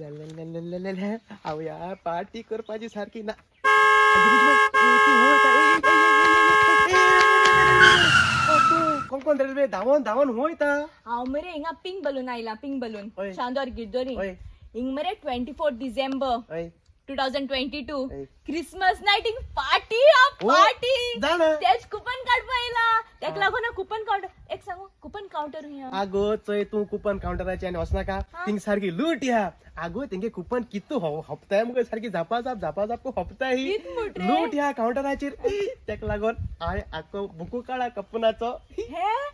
आवया party करपाची सारकी ना. कोण कोण रेल्वे धांवन धांवन वयता. हांव मरे हिंगा पिंक बलून आयला, पिंक बलून. हय. शांदोर गिरदोरी. हय. हिंग मरे 24 डिसेंबर हय. 2022. हय. क्रिसमस नायट हिंग पार्टी हा. ओ, पार्टी. जाणा. तेच कुपन काडपा येयला, तेका लागून कुपन काउंटर. एक सांगू, कुपन काउंटर हुंय हा? आगो चोय, तूं कुपन काउंटराचे आनी वचनाका. हा. थिंग सारकी लूट ह्या. आगो तेंगे कुपन कितू हप्ताय मुगो, सारकी झापाझाप झापाझाप हप्ताय ही. कित म्हट रे? लूट ह्या काउंटराचेर. तेका लागून हांवें आख्खो बुकू काडा कपनाचो. हे?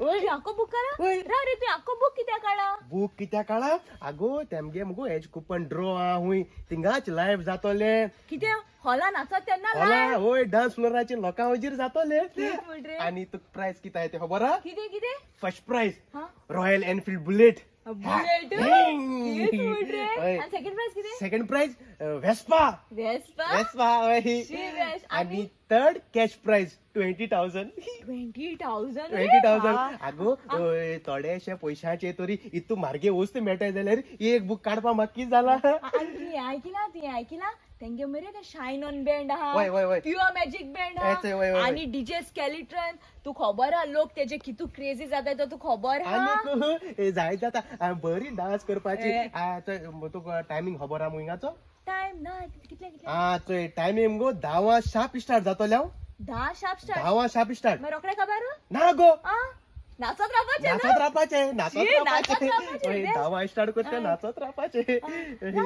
ओय. तुवें आख्खो बूक काडा? ओय. राव रे, तुवें आख्खो बूक कित्याक काडा? बूक कित्याक काडा? आगो तेमगे मुगो हेज कुपन ड्रॉ आहा हुंय, थिंगाच लायव्ह जातोले. कितें, हॉलान नाचत तेन्ना होला live? होय, डान्स फ्लोराचेर लोकां वजीर जातोले. कित म्हट रे? आनी तुका प्रायज कितें आहा तें खबर आहा? कितें कितें? फर्स्ट प्रायज हा. Royal Enfield bullet. बुलेट? कित म्हट रे? हय. आनी सेकंड प्रायज कितें? Second prize Vespa. Vespa? Vespa हय. शी, बेस्ट. आणि थर्ड कॅश प्राइज 20,000. 20,000? 20,000. आगो हय, थोडेशे पयशांचे तरी इतू मार्गे वस्तू मेळटा जाल्यार एक बूक काडपा म्हाका कितें जाला. आनी तुवें आयकिला, तुवें आयकिला, तेंगे मरे ते शायन ऑन बँड आहा. वय, वय, वय. प्युअर मॅजीक बँड येच, वय, वय, आहा. वय. आनी डीजे स्केलिट्रन. तूं खबर आहा, लोक तेजे कितू क्रेजी जाता तो तूं खबर आहा. आनीक ए, जाय जाता आ, बरी डान्स करपाची. ए. आ, चोय, तुका टायमींग खबर आहा मुंगाचो? टायम ना, कितले कितले? आ चोय, टायमींग मुगो 10 शार्प स्टार्ट जातोले हांव. 10 शार्प स्टार्ट? 10 sharp start. मागीर रोखडे खबर ना गो. आ, नाचत रावपाचें नाचत न्हू? रावपाचें, नाचत शी, नाचत रावपाचें. रावपाचें, हय, best. 10 start करता, हय. नाचत रावपाचें. ना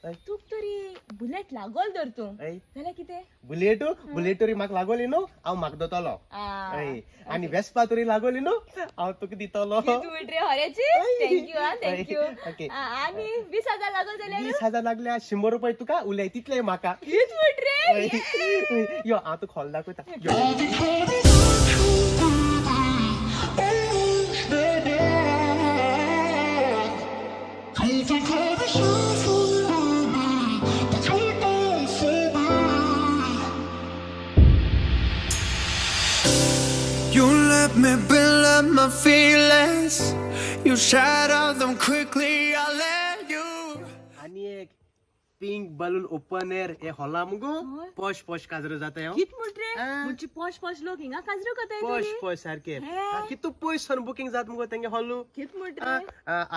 रे, तुक तरी बुलेट लागोल धर तूं. हय. जाल्यार कितें? बुलेट, बुलेट तरी म्हाका लागोली न्हू, हांव म्हाका दोतलो. आ. हय, आनी वेस्पा तरी लागोली न्हू, हांव तुका दितलो. कित म्हट रे, हरेची? Thank you हा, thank you. Okay. आनी 20,000 लागोल जाल्यार? 20,000 लागल्या 100 रुपये तुका उलय, तितले म्हाका. कित म्हट रे? हय. यो, हांव तुका खोल दाखयता, यो. You let me build up my feelings. You shatter them quickly. I let you. आनी एक पिंक बलून ओपन एअर हे हॉला मुगो हय. पॉश पॉश काजरो जाता हांव. कित म्हट रे? आ. म्हणजे पॉश पॉश लोक हिंगा काजरो करताय पॉश तरी? पॉश सारखे. हे. कितू पयस सावन बुकींग जात मुगो तेंगे हॉलू. कित म्हट रे?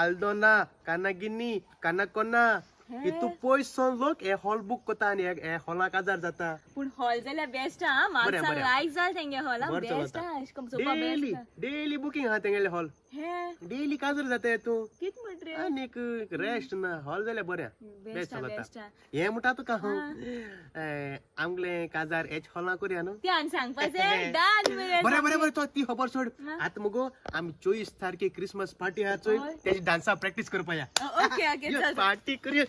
आल्दोना, कानागिनी, कानाकोना, हे. इतू पयस सावन लोक हे हॉल बुक करता आनी हे हॉला काजार जाता. पूण हॉल जाल्यार बेस्ट हा. बरें, माणसां बरें. लायक जाल तेंगे हॉल. बरें. बेस्ट चलता. हा, अशें करून चोवपा डेली बेस्ट. डेली बुकींग आहा तेंगेले हॉल. हे. डेली काजर जाता तूं. कित म्हट रे? आनीक रेस्ट ना. हॉल जाल्यार बरें, बेस्ट बेस्ट हा. चलता. बेस्ट हा. हें म्हणटा तुका हांव, आमगेलें काजार हेच हॉलां करुया न्हू. ते आनी सांगपाचें डन मरे. बरें बरें बरें, तो ती खबर सोड. हा. आतां मुगो आमी 24 तारखे क्रिसमस पार्टी आहा चोय, हय. तेजी डान्सा प्रॅक्टीस करपा या. ओके ओके, चल. पार्टी करुया.